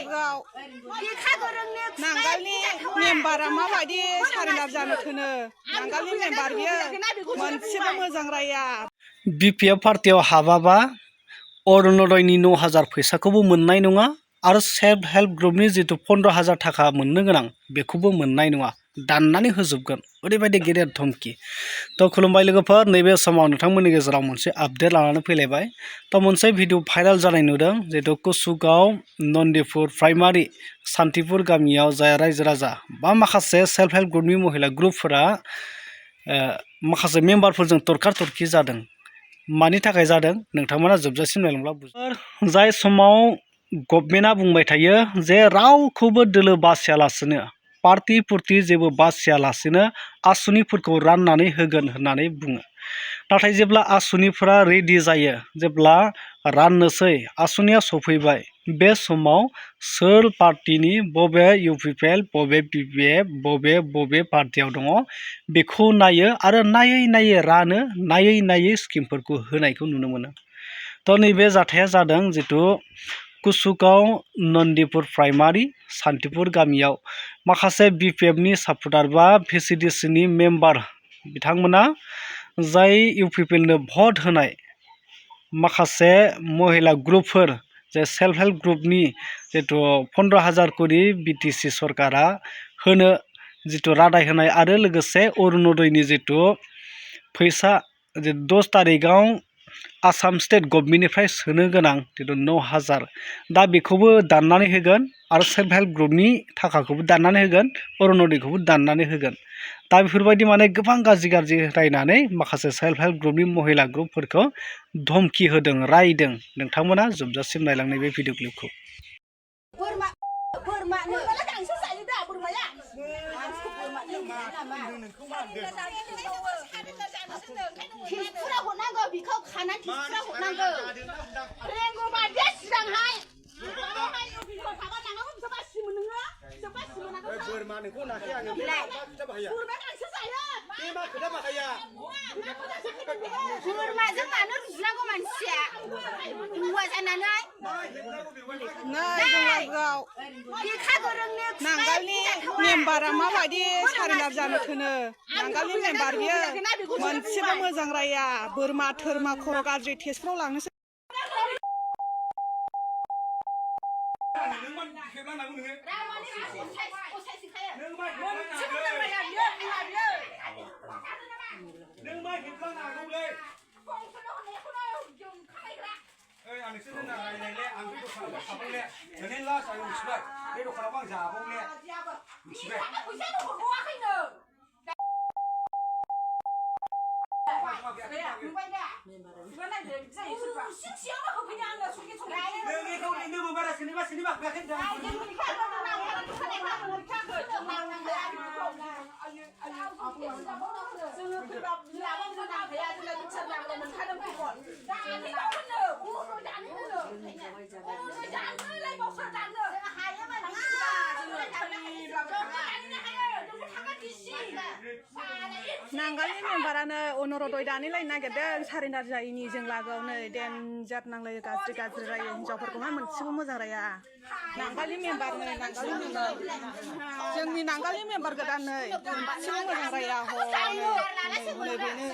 लागोआव नांगालनि मेम्बारा माबायदि सारेन्डार जानो थोनो नांगालनि मेम्बार बियो मोनसेबो मोजां राया बिपिएफ पार्टियाव हाबाबा अरुणोदयनि 9,000 फैसाखौबो मोननाय नङा आरो सेल्फ हेल्प ग्रुपनि जितु 15,000 थाखा मोननो गोनां बेखौबो मोननाय नङा दाननानै होजोबगोन ओरैबायदि गेदेर धमकी तो खुलुमबाय लोगोफोर नैबे समाव नोंथांमोननि गेजेराव मोनसे आपडेट लानानै फैलायबाय तो मोनसे भिडिअ भाइराल जानाय नुदों जितु कुसुगाव नन्दिपुर प्राइमारि सान्तिपुर गामियाव जाय रायजो राजा बा माखासे सेल्फ हेल्प ग्रुपनि महिला ग्रुपफोरा माखासे मेम्बारफोरजों तर्का तर्कि जादों मानि थाखाय जादों नोंथांमोना जोबजासिम नायलांब्ला बुजिगोन जाय समाव गभर्नमेन्टआ बुंबाय थायो जे रावखौबो दोलो बासियालासेनो पार्टी पुर्ति जेबो बासियालासेनो आसुनिफोरखौ राननानै होगोन होननानै बुङो नाथाय जेब्ला आसुनिफोरा रेडि जायो जेब्ला राननोसै आसुनिया सफैबाय बे समाव सोर पार्टीनि बबे इउपिपिएल बबे बिपिएफ बबे पार्टियाव दङ बेखौ नायो आरो नायै नायै रानो नायै नायै स्किमफोरखौ होनायखौ नुनो मोनो तो नैबे जाथाया जादों जितु कुसुगाव नन्दिपुर प्राइमारि सान्तिपुर गामियाव माखासे बिपिएफनि सापर्टार बा भिसिडिसिनि मेम्बार बिथांमोना जाय इउपिपिएलनो भट होनाय माखासे महिला ग्रुपफोर जे सेल्फ हेल्प ग्रुपनि जितु 15,000 कोटी बिटिसि सरकारा होनो जितु रादाय होनाय आरो लोगोसे अरुणोदयनि जितु फैसा 10 तारिखआव आसाम स्टेट गभर्नमेन्टनिफ्राय सोनो गोनां जितु 9,000 दा बेखौबो दाननानै होगोन आरो सेल्फ हेल्प ग्रुपनि थाखाखौबो दाननानै होगोन अरुणोदयखौबो दाननानै होगोन दा बेफोरबायदि माने गोबां गाज्रि रायनानै माखासे सेल्फ हेल्प ग्रुपनि महिला ग्रुपफोरखौ धमकी होदों रायदों नोंथांमोना जोबजासिम नायलांनाय बे भिडिअ क्लिपखौ नांगालनि मेम्बारा माबायदि सारेन्डार जानो थोनो नांगालनि मेम्बार बियो मोनसेबो मोजां राया बोरमा थोरमा खर' गाज्रि टेस्टफ्राव लांनोसै नांगालनि मेम्बारानो अरुणोदय दानैलायनो नागिरदों सारेन्डार जायैनि जों लागोआवनो डेन्जार नांलायो गाज्रि रायो हिनजावफोरखौहाय मोनसेबो मोजां राया नांगालनि मेम्बारनो नांगालनि मेम्बार जोंनि नांगालनि मेम्बार गोदान नै मोनसेबो मोजां राया हनै बेनो